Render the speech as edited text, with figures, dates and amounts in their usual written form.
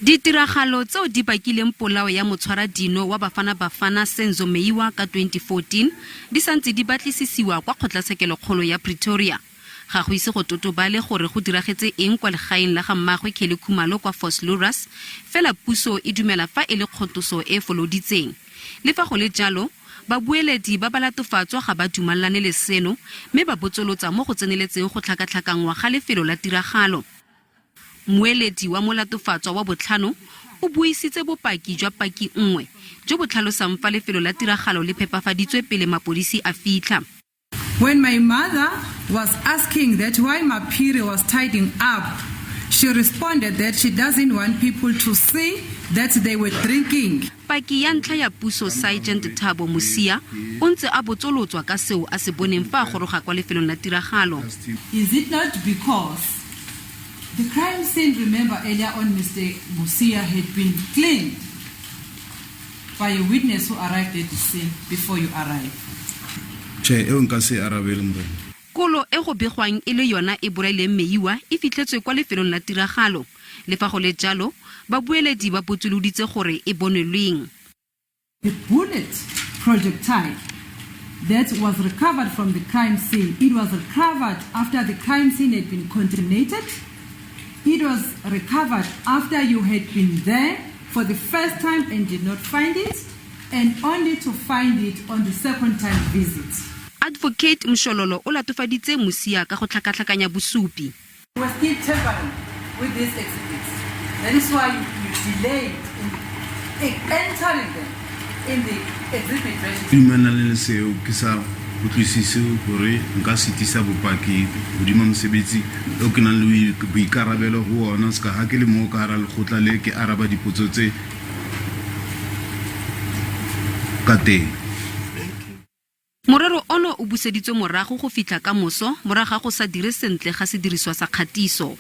Ditiragalo tseo di bakileng polao ya motshwaradino wa Bafana Bafana Senzo Meyiwa ka 2014 di santse di batlisisiwa kwa kgotlatshekelokgolo ya Pretoria. Ga go ise go totobale gore go diragetse eng kwa legaeng la ga mmaagwe Kelly Khumalo kwa Vosloorus, fela puso e dumela fa e le kgotoso e e foloditseng. Le fa go le jalo, babueledi ba balatofatswa ga ba dumalane le seno mme ba botsolotsa mo go tseneletseng go tlhakatlhakanngwa ga lefelo la tiragalo. Mmueledi wa molatofatswa wa botlhano o buisitse bopaki jwa paki nngwe jo bo tlhalosang fa lefelo la tiragalo le phepafaditswe pele mapodisi a fitlha. When my mother was asking that why Maphiri was tidying up, she responded that she doesn't want people to see that they were drinking. Paki ya ntlha ya puso Sergeant Thabo Mosia o ntse a botsolotswa ka seo a se boneng fa a goroga kwa lefelong la tiragalo. Is it not because the crime scene, remember earlier on Mr Mosia, had been cleaned by a witness who arrived at the scene before you arrived? Tjhe, eo nka se e arabele, Morena. Kolo e go begwang e le yona e bolaileng Meyiwa e fitlhetswe kwa lefelong la tiragalo. Le fa go le jalo, babueledi ba botsoloditse gore e bonwe leng. The bullet projectile that was recovered from the crime scene, it was recovered after the crime scene had been contaminated. It was recovered after you had been there for the first time and did not find it, and only to find it on the second time visit. Advocate Mshololo o latofaditse Mosia ka go tlhakatlhakanya bosupi. You were still tampering with these exhibits. That is why you, you delayed in entering them in the exhibit register. Dumelane le seo ke sa utlwisise hore nka sitisa bopaki hodima mosebetsi eo ke nang le boikarabelo ho ona ska ha ke le moo ka hara lekgotla le ke araba dipotso tse ka teng. Morero ono o buseditswe morago go fitlha ka moso morago ga go sa dire sentle ga sediriswa sa kgatiso.